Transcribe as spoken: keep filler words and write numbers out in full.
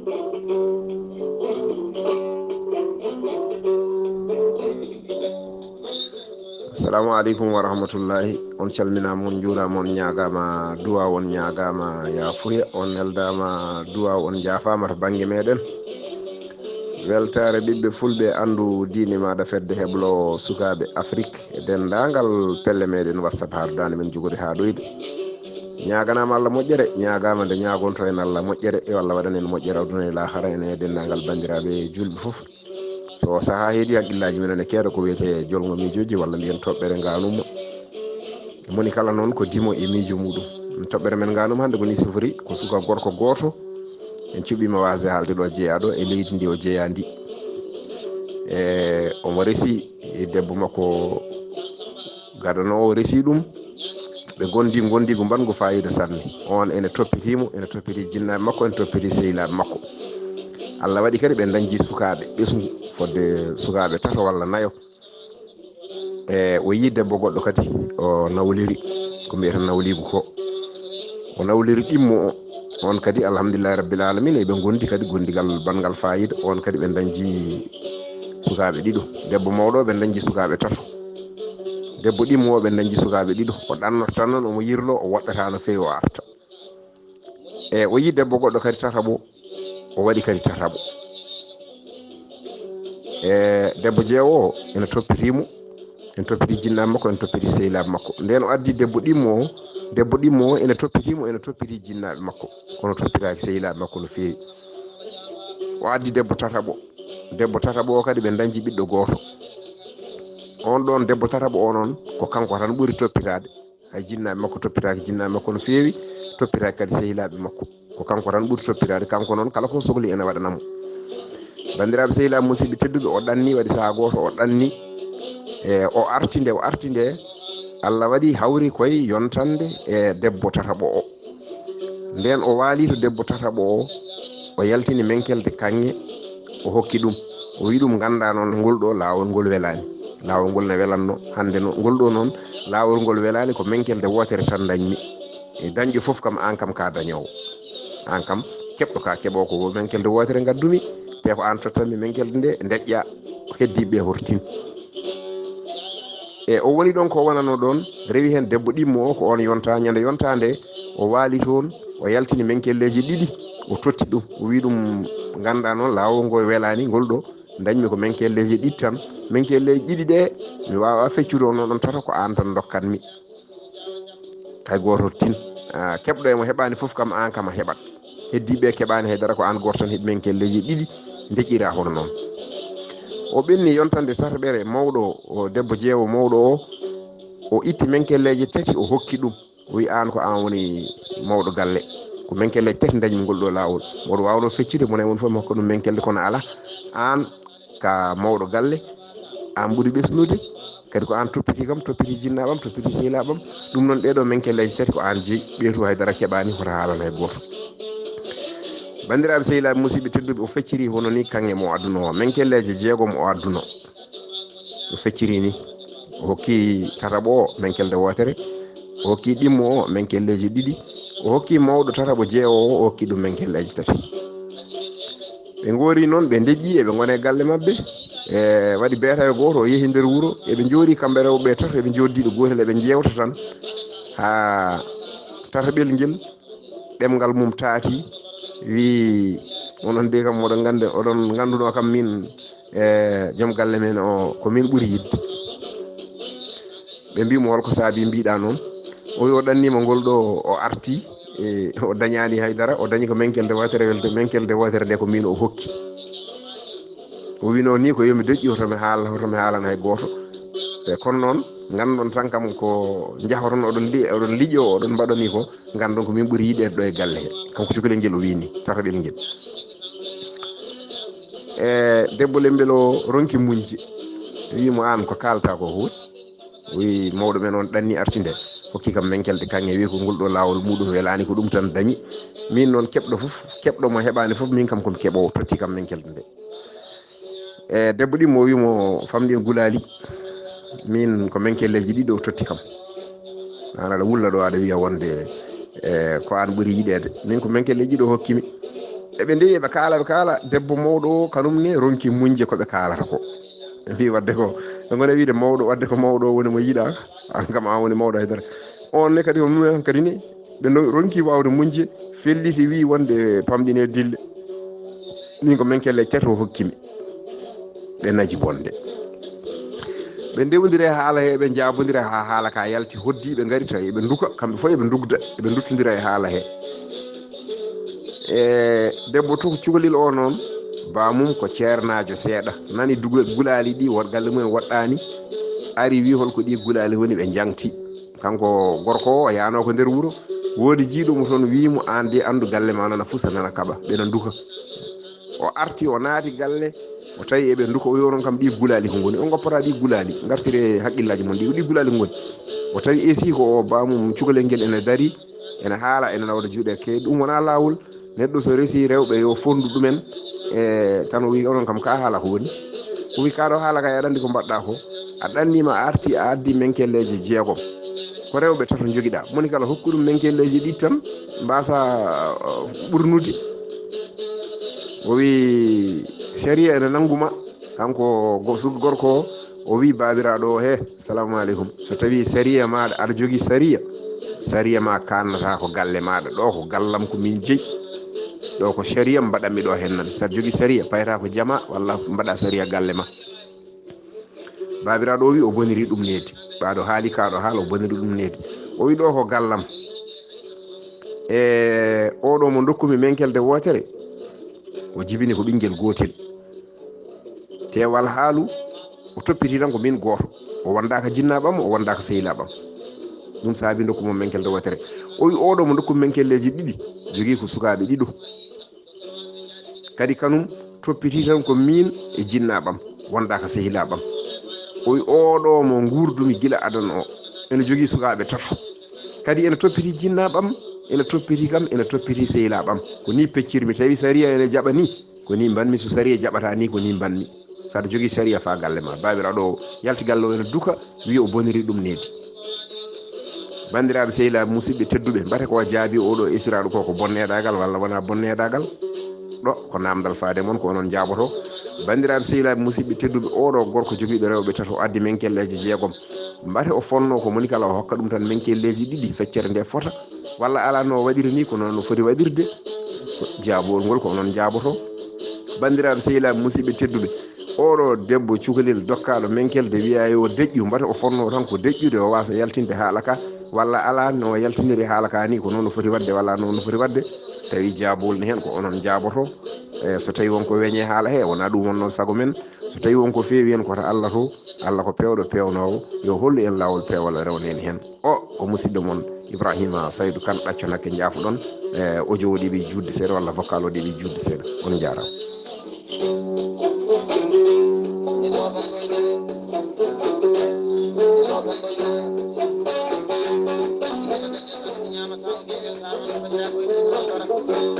Assalamu aleykum wa rahmatullahi. On calminaama, on njuuraama, on ñaagaama duwaaw, on ñaagaama yaafuya, on neldaama duwaaw, on njaafaama to bannge meɗen. Weltaare ɓiɓɓe fulɓe, anndu diine maaɗa fedde heblo sukaaɓe Afrik e denndaangal pelle meɗen WhatsApp, haa daande men jogori haa ɗoyde. Ñaaganaama Allah moƴƴere, ñaagaama nde ñaagonto en Allah moƴƴere, yo Allah waɗan en moƴƴere aduna e laahara, en e denndaangal banndiraaɓe julɓe fof. So o sahaa heedi, haqqillaaji men ene keeda ko wiyetee jolngo miijooji walla mbiyen toɓɓere ngaanuma. Moni kala noon ko dimo e miijo muɗum. Toɓɓere men ngaanuma hannde ko ni sifori, ko suka gorko gooto. En cuɓiima waasde haalde ɗo jeyaa ɗo e leydi ndi o jeyaa ndi. E omo resi e debbo makko gadanoowo, resi ɗum. Ɓe ngondi ngondiigu mbaɗngu faayiida sanne. On ene toppitiimo, ene toppiti jinnaaɓe makko, ene toppiti sehilaaɓe makko. Allah waɗi kadi ɓe dañji sukaaɓe ɓesngu, fodde sukaaɓe tato walla nayo. E o yii debbo goɗɗo kadi, o nawliri, ko mbiyeten nawliigu ko. O nawliri ɗimmo o. On kadi, alhamdulillahi rabbil alamina, eɓe ngondi kadi gondigal banngal faayiida. On kadi ɓe dañji sukaaɓe ɗiɗo. Debbo mawɗo o, ɓe dañji sukaaɓe tato. Debbo ɗimmo o, ɓe dañji sukaaɓe ɗiɗo. O ɗannorta noon, omo yirlo, o woɗɗata no feewi, o arta. E o yii debbo goɗɗo kadi tataɓo, o waɗi kadi tataɓo. E debbo jeewo o, ene toppitiimo, ene toppiti jinnaaɓe makko, ene toppiti sehilaaɓe makko. Nden o addi debbo ɗimmo o, debbo ɗimmo o, ene toppitiimo, ene toppiti jinnaaɓe makko, kono toppitaaki sehilaaɓe makko no feewi. O addi debbo tataɓo. Debbo tataɓo o kadi ɓe dañji ɓiɗɗo gooto. On ɗon debbo tataɓo o noon, ko kanko tan ɓuri toppitaade. Hay jinnaaɓe makko toppitaaki, jinnaaɓe makko no feewi, toppitaaki kadi sehilaaɓe makko. Ko kanko tan ɓuri toppitaade, kanko noon kala ko sohli ene waɗana mo. Banndiraaɓe sehilaaɓe musidɓe tedduɓe, o ɗanni, waɗi sahaa gooto o ɗanni, e o arti nde, o arti nde, Allah waɗi hawri koye yontande e debbo tataɓo o. Nden o waali to debbo tataɓo o, o yaltini menkelde kaŋŋe, o hokki ɗum. O wi ɗum, nganndaa noon, ngol ɗo laawol ngol welaani. Laawol ngol ne welanno, hannde no, ngol ɗo noon, laawol ngol welaani, ko menkelde wootere tan dañmi. E dañƴo fof kam, aan kam ka dañoowo. Aan kam, keɓɗo ka keɓoo, ko menkelde wootere ngaddumi, te ko aan tottanmi menkelde nde, ndeƴƴa, heddiiɓe ɓe hortin. E o woni ɗon ko wonano ɗon, rewi heen debbo ɗimmo o, ko on yonta, ñande yonta nde, o waali toon, o yaltini menkelleeji ɗiɗi, o totti ɗum, o wi ɗum, nganndaa noon, laawol ngol welaani, ngol ɗo, dañmi ko menkelleeji ɗiɗi tan, menkelleeji ɗiɗi ɗe, mi waawa feccude on ɗon tata, ko aan tan ndokkanmi. Hay gooto tin. Ah, keɓɗo e mo heɓaani fof kam, aan kam a heɓat. Heddiiɓe keɓaani hay dara, ko aan gooto tan heɓi menkelleeji ɗiɗi, ndeƴƴiraa hono noon. O ɓenni yontande tataɓere mawɗo o, debbo jeewo mawɗo o, o itti menkelleeje tati, o hokki ɗum. O wi, aan ko aan woni mawɗo galle. Ko menkelleeje tati dañmi ngol ɗo laawol. Mboɗo waawno feccude, mo ne woni fof mi hokka ɗum menkelde, kono alaa. Aan ka mawɗo galle, aan ɓuri ɓesnude, kadi ko aan toppiti kam, toppiti jinnaaɓam, toppiti sehilaaɓam. Ɗum noon, ɗee ɗoo menkelleeje tati ko aan jeyi, ɓee to hay dara keɓaani, hoto haalan hay gooto. Banndiraaɓe sehilaaɓe musidɓe tedduɓe, o fecciri hono ni kaŋŋe mo adduno o, menkelleeje jeegom o adduno. O fecciri ni, o hokki tataɓo o menkelde wootere, o hokki ɗimmo o menkelleeje ɗiɗi, o hokki mawɗo tataɓo jeewo o, o hokki ɗum menkelleeje tati. Ɓe ngoori noon, ɓe ndeƴƴi, eɓe ngona e galle maɓɓe. E waɗi beetawe gooto, o yehi nder wuro, eɓe njooɗi kamɓe rewɓe tato, eɓe njooɗi ɗo gootel, eɓe njeewta tan haa tataɓel ngel ɗemngal mum taati, wii, "Onon de kam, oɗon ngannde, oɗon ngannduno kam min, e joom galle men o, ko min ɓuri yiɗde." Ɓe mbii mo, "Holko saabi mbiɗa noon?" O wi o ɗanniima ngol ɗo, o arti, e, o dañaani hay dara, o dañi ko menkelde wootere, welde menkelde wootere nde ko min o hokki. O wi noon ni ko yo mi doƴƴi, hoto mi haal-, hoto mi haalan hay gooto. E kono noon, nganndon tan kam ko njahoton, oɗon li-, oɗon liƴo, oɗon mbaɗoni ko, nganndon ko min ɓuri yiɗeede ɗo e galle he. Kanko cukalel ngel o wi ni, tataɓel ngel. E debbo lembel o ronki muñde. Wi mo, "Aan ko kaalta ko huuɗi?" Wi, "Mawɗo men on ɗanni artinde, hokki kam menkelde kaŋŋe, wi ko ngol ɗo laawol muɗum welaani, ko ɗum tan dañi. Min noon keɓɗo fof, keɓɗo mo heɓaani fof, min kam ko mi keɓoowo, totti kam menkelde nde." E debbo ɗimmo o wi mo, "Famɗi en gulaali, min ko menkelleeji ɗiɗo o totti kam. Aan aɗa wulla ɗo, aɗa wiya wonde, e, ko aan ɓuri yiɗeede. Min ko menkelleeji ɗiɗo o hokki mi." Eɓe ndewi eɓe kaala, ɓe kaala, debbo mawɗo o kanum ne ronki muñde ko ɓe kaalata ko. Ɓe mbi wadde ko, ɓe ngona wiide mawɗo, wadde ko mawɗo o woni mo yiɗa, an kam an woni mawɗo haydara. On ne kadi ko mum en kadi ne, ɓe no ronki waawde muñde, felliti wi wonde pamɗine dille. Min ko men kelle tati o hokkimi. Ɓe naji bonde. Ɓe ndewdira e haala he, ɓe njaabodira haa haala ka yalti, hoddi, ɓe ngari tawi eɓe nduka, kamɓe fof eɓe ndugda, eɓe nduttodira e haala he. E debbo tu-, cukalel o noon, baamum ko ceernaajo seeɗa, nani duga-, gulaali ɗi, won galle mumen woɗɗaani, ari wi holko ɗi gulaali woni, ɓe njaŋti. Kanko gorko o, o yaano ko nder wuro, woodi jiiɗo mo toon wi mo, "Aan de anndu galle ma nana fusa, nana kaɓa, ɓe na nduka." O arti, o naati galle, o tawi eɓe nduka, o wi onon kam ɗi gulaali ko ngoni, on ngoppata ɗi gulaali, ngartire haqqillaaji mon ɗi, ko ɗi gulaali ko ngoni. O tawi esi ko o baamum cukalel ngel ene dari, ene haala, ene nawda juuɗe keeɗi, ɗum wona laawol. Neɗɗo so resi rewɓe yo fonndu ɗumen, e tan o wi onon kam ka haala ko woni? O wi ka ɗo haala ka aɗa anndi ko mbaɗɗa ko, a ɗannima a arti a addi menkelleeji jeegom, ko rewɓe tato jogiɗa, moni kala hokku ɗum menkelleeji ɗiɗi tan mbasa uh, ɓurnude. O wi sariya ene nannguma. Kanko go-, suka gorko o, o wi baabiraaɗo o, "He, salamu aleykum. So tawi sariya maaɗa, aɗa jogii sariya, sariya ma kaannata ko galle maaɗa. Ɗo ko gallam, ko min jeyi. Ɗo ko sariya mbaɗanmi ɗo heen nan. So aɗa jogii sariya, payata ko jama walla mbaɗa sariya galle ma." Baabiraaɗo o wi o boniri ɗum needi. Ɓaaɗo haali kaaɗo haala o boniri ɗum needi. O wi ɗo ko gallam. E oɗo mo dokkumi menkelde wootere, o jibini ko ɓinngel gootel. Teewal haalu, o toppiti tan ko min gooto. O wondaaka jinnaaɓam, o wondaaka sehilaaɓam. Ɗum saabi ndokku mo menkelde wootere. O wi oɗo mo ndokku menkelleeji ɗiɗi, jogii ko sukaaɓe ɗiɗo. Kadi kanum toppiti tan ko min e jinnaaɓam, wondaaka sehilaaɓam. O wi oɗo mo nguurdumi gila adan o, ene jogii sukaaɓe tato. Kadi ene toppiti jinnaaɓam, ene toppiti kam, ene toppiti sehilaaɓam. Ko ni peccirmi, tawi sariya ene jaɓa ni. Ko ni mbanmi, so sariya jaɓata ni, ko ni mbanmi. So aɗa jogii sariya fa galle ma. Baabiraaɗo o yalti galle o ene duka, wi o boniri ɗum needi. Banndiraaɓe sehilaaɓe musidɓe tedduɓe, mbate ko o jaabi oɗo esiraaɗo ko, ko bonneeɗaagal walla wona bonneeɗaagal? Ɗo ko naamndal faade mon, ko onon njaaboto. Banndiraaɓe sehilaaɓe musidɓe tedduɓe, oɗo gorko jogiiɗo rewɓe tato addi menkelleeji jeegom. Mbate o fonno ko moni kala o hokka ɗum tan menkelleeji ɗiɗi feccere nde fota? Walla alaa no o waɗiri ni, ko noon no foti waɗirde? Jaabuwol ngol ko onon njaaboto. Banndiraaɓe sehilaaɓe musidɓe tedduɓe, oɗo debbo cukalel dokkaaɗo menkelde wiya yo deƴƴu, mbata o fonno tan ko deƴƴude o wasa yaltinde haala ka, walla alaa no o yaltiniri haala ka ni, ko noon no foti waɗde walla noon no foti waɗde? Tawi jaabuwol ne heen ko onon njaaboto. E so tawi won ko weñe haala he, wona ɗum wonno sago men. So tawi won ko feewi heen, ko to Allah to, Allah ko peewɗo peewnoowo, yo hollu en laawol peewal rewnen heen. O ko musidɗo mon Ibrahima Saydu Kan, ɗacco nakke njaafoɗon. E o jooɗiɓe juutde seeɗa walla vocal o ɗiɓe juutde seeɗa. On njaaraama.